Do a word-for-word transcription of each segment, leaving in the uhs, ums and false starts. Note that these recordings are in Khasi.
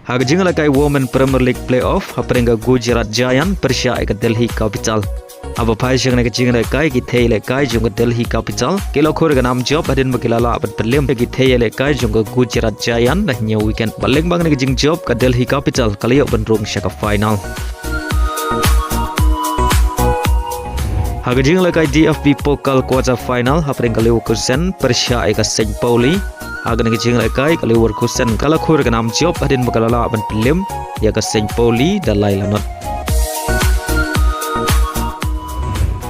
Ha ka jingïalehkai Women Premier League Playoff, hapdeng ka Gujarat Giant pyrshah ïa ka Delhi Capital. Haba phai sha kane ka jingïalehkai, ki thei ïalehkai jong ka Delhi Capital ki la khur ïa ka nam jop hadien ba ki la lah ban pynliem ïa ki thei ïalehkai jong ka Gujarat Giant da hynñiew wicket. Bad lyngba kane ka jingjop, ka Delhi Capital ka la ïoh ban rung sha ka final. Ha ka jingïalehkai D F B Pokal quarter final, hapdeng ka Leverkusen pyrshah ïa ka Saint Pauli. Ha kane ka jingïalehkai, ka Leverkusen ka la khur ïa ka nam jop hadien ba ka la lah ban pynliem ïa ka Saint Pauli da lai la not.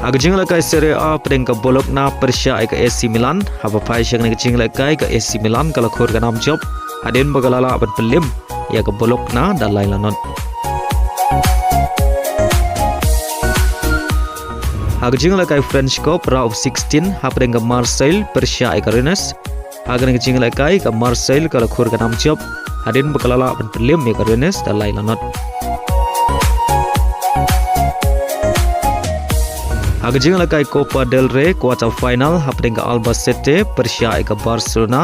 Ha ka jingïalehkai Serie A, hapdeng ka Bologna pyrshah ïa ka A C Milan. Haba phai sha kane ka jingïalehkai, ka A C Milan ka la khur ïa ka nam jop hadien ba ka la lah ban pynliem ïa ka Bologna da lai la not. Ha ka jingïalehkai French Cup, round of sixteen, hapdeng ka Marseille pyrshah ïa ka Rennes. Ha kane ka jingïalehkai, ka Marseille ka la khur ïa ka nam jop hadien ba ka la lah ban pynliem ïa ka Rennes da lai la not. Ha ka jingïalehkai Copa del Rey quarter final, hapdeng ka Albacete pyrshah ïa ka Barcelona.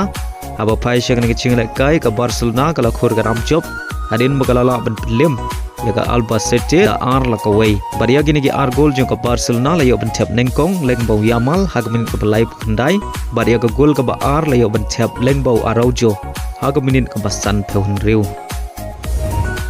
Haba phai sha kane ka jingïalehkai, ka Barcelona ka la khur ïa ka nam jop hadien ba ka la lah ban pynliem ïa ka Albacete da ar la kawei. Bad ïa kine ki ar gol jong ka Barcelona la ïoh ban thep nyngkong lyngba u Yamal ha ka minit kaba laiphew khyndai. Bad ïa ka gol kaba ar la ïoh ban thep lyngba u Araujo ha ka minit kaba sanphew hynriew.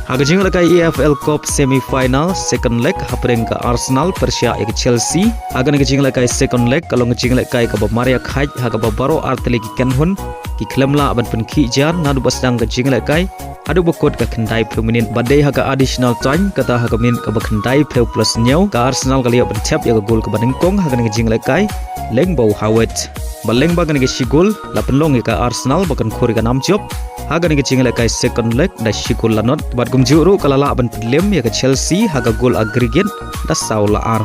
Ha ka jingïalehkai E F L Cup semi final second leg, hapdeng ka Arsenal pyrshah ïa ka Chelsea. Ha kane ka jingïalehkai second leg ka long ka jingïalehkai kaba mar ïa khaid, ha kaba baroh ar tylli ki kynhun ki khlem lah ban pynkhih jar naduh ba sdang ka jingïalehkai haduh ba kut ka khyndaiphew minit. Bad dei ha ka additional time, kata ha ka minit kaba khyndaiphew plus hynñiew, ka Arsenal ka la ïoh ban thep ïa ka gol kaba nyngkong ha kane ka jingïalehkai lyngba u Havertz. Bad lyngba kane ka shi gol la pynlong ïa ka Arsenal ba kan khur ïa ka nam jop ha kane ka jingïalehkai second leg da shi gol la not. Bad kumjuh ruh ka la lah ban pynliem ïa ka Chelsea ha ka gol aggregate da saw la ar.